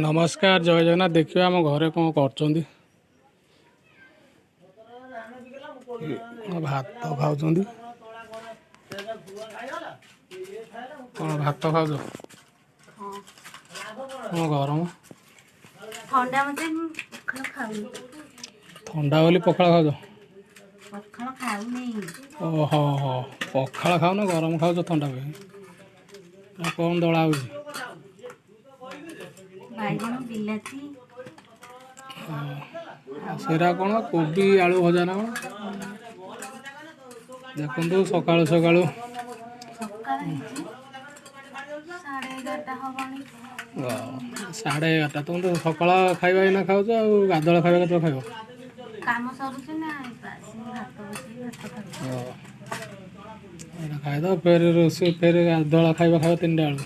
ନମସ୍କାର, ଜୟ ଜଗନ୍ନାଥ। ଦେଖିବା ଆମ ଘରେ କ'ଣ କରୁଛନ୍ତି। ଭାତ ଖାଉଛନ୍ତି। କ'ଣ ଭାତ ଖାଉଛ? କ'ଣ ଗରମ? ଥଣ୍ଡା ମତେ, ପଖାଳ ଖାଉନି। ଥଣ୍ଡା ବୋଲି ପଖାଳ ଖାଉଛ? ପଖାଳ ଖାଉନି। ଓହୋ ହୋ, ପଖାଳ ଖାଉନ, ଗରମ ଖାଉଛ ଥଣ୍ଡା ପାଇଁ। ଆଉ କ'ଣ ଦଳା ହେଉଛି? ବାଇଗଣ ବିଲାତି। ସେରା କ'ଣ କୋବି ଆଳୁ ଭଜା ନା କ'ଣ? ଦେଖନ୍ତୁ, ସକାଳୁ ସକାଳୁ। ସକାଳ ହେଇଛି, 11:30 ହବଣି। 11:30। ତୁମେ ତ ସକାଳ ଖାଇବା ଏଇନା ଖାଉଛ, ଆଉ ଗାଧୁଆଳ ଖାଇବା କେତେବେଳେ ଖାଇବ? କାମ ସରୁଛି ନା, ଆସିକି ଭାତ ବସେଇ ଭାତ ଖାଉଛି। ଏଇନା ଖାଇଦେବ, ଫେର ରୋଷେଇ, ଫେର ଗାଧୁଆଳ ଖାଇବା ଖାଇବ 3ଟା ବେଳକୁ।